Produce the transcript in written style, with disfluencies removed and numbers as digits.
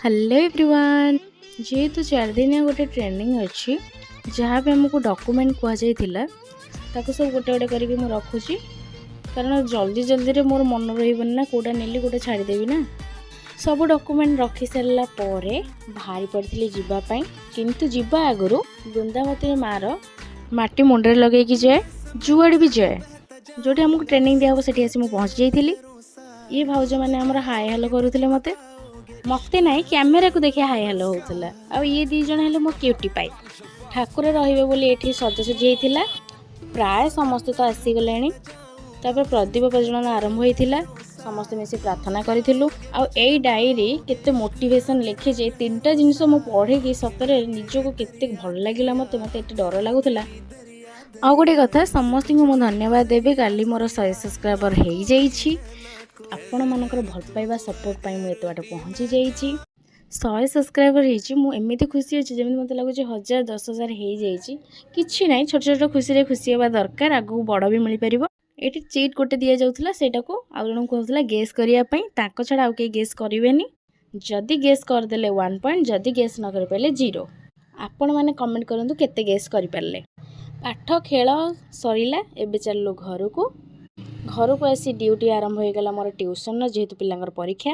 Hello everyone. ଯେହେତୁ 4 ଦିନିଆ ଗୋଟେ ଟ୍ରେନିଂ ଅଛି, ଯାହା ବି ଆମକୁ ଡକୁମେଣ୍ଟ କୁହାଯାଇଥିଲା, ତାକୁ ସବୁ ଗୋଟେ ଗୋଟେ କରିକି ମୁଁ ରଖୁଛି, କାରଣ ଜଲ୍ଦି ଜଲ୍ଦିରେ ମୋର ମନେ ରହିବନି ନା, କେଉଁଟା ନେଲି, କେଉଁଟା ଛାଡ଼ିଦେବି ନା। ସବୁ ଡକୁମେଣ୍ଟ ରଖି ସାରିଲା ପରେ ବାହାରି ପଡ଼ିଥିଲି ଯିବା ପାଇଁ। କିନ୍ତୁ ଯିବା ଆଗରୁ ବୃନ୍ଦାବତୀ ମାଆର ମାଟି ମୁଣ୍ଡରେ ଲଗେଇକି ଯାଏ, ଯୁଆଡ଼େ ବି ଯାଏ। ଯେଉଁଠି ଆମକୁ ଟ୍ରେନିଂ ଦିଆହେବ, ସେଠି ଆସି ମୁଁ ପହଞ୍ଚି ଯାଇଥିଲି। ଇଏ ଭାଉଜମାନେ ଆମର ହାଏ ହାଲୋ କରୁଥିଲେ ମୋତେ। ମୋତେ ନାହିଁ, କ୍ୟାମେରାକୁ ଦେଖି ହାଇ ହାଲୋ ହେଉଥିଲା। ଆଉ ଇଏ ଦୁଇ ଜଣ ହେଲେ ମୋ କ୍ୟୁଟି ପାଇ। ଠାକୁର ରହିବେ ବୋଲି ଏଠି ସଜାସଜି ହେଇଥିଲା। ପ୍ରାୟ ସମସ୍ତେ ତ ଆସିଗଲେଣି। ତାପରେ ପ୍ରଦୀପ ପ୍ରଜ୍ୱଳନ ଆରମ୍ଭ ହୋଇଥିଲା। ସମସ୍ତେ ମିଶି ପ୍ରାର୍ଥନା କରିଥିଲୁ। ଆଉ ଏଇ ଡାଏରୀ କେତେ ମୋଟିଭେସନ୍ ଲେଖିଛି, ଏଇ ତିନିଟା ଜିନିଷ ମୁଁ ପଢ଼ିକି ସତରେ ନିଜକୁ କେତେ ଭଲ ଲାଗିଲା। ମୋତେ ମୋତେ ଏତେ ଡର ଲାଗୁଥିଲା। ଆଉ ଗୋଟେ କଥା, ସମସ୍ତଙ୍କୁ ମୁଁ ଧନ୍ୟବାଦ ଦେବି। କାଲି ମୋର 100 ସବସ୍କ୍ରାଇବର ହେଇଯାଇଛି। ଆପଣମାନଙ୍କର ଭଲ ପାଇବା, ସପୋର୍ଟ ପାଇଁ ମୁଁ ଏତେ ବାଟ ପହଞ୍ଚି ଯାଇଛି। 100 ସବସ୍କ୍ରାଇବର ହେଇଛି, ମୁଁ ଏମିତି ଖୁସି ଅଛି ଯେମିତି ମୋତେ ଲାଗୁଛି ହଜାର, 10,000 ହେଇଯାଇଛି। କିଛି ନାହିଁ, ଛୋଟ ଛୋଟ ଖୁସିରେ ଖୁସି ହେବା ଦରକାର। ଆଗକୁ ବଡ଼ ବି ମିଳିପାରିବ। ଏଇଠି ଚିଟ୍ ଗୋଟେ ଦିଆଯାଉଥିଲା, ସେଇଟାକୁ ଆଉ ଜଣଙ୍କୁ କହୁଥିଲା ଗେସ୍ କରିବା ପାଇଁ। ତାଙ୍କ ଛଡ଼ା ଆଉ କେହି ଗେସ୍ କରିବେନି। ଯଦି ଗେସ୍ କରିଦେଲେ 1 ପଏଣ୍ଟ, ଯଦି ଗେସ୍ ନ କରିପାରିଲେ 0। ଆପଣମାନେ କମେଣ୍ଟ କରନ୍ତୁ କେତେ ଗେସ୍ କରିପାରିଲେ। ପାଠ ଖେଳ ସରିଲା, ଏବେ ଚାଲିଲୁ ଘରକୁ। ଘରକୁ ଆସି ଡ୍ୟୁଟି ଆରମ୍ଭ ହୋଇଗଲା ମୋର ଟ୍ୟୁସନ୍ର, ଯେହେତୁ ପିଲାଙ୍କର ପରୀକ୍ଷା।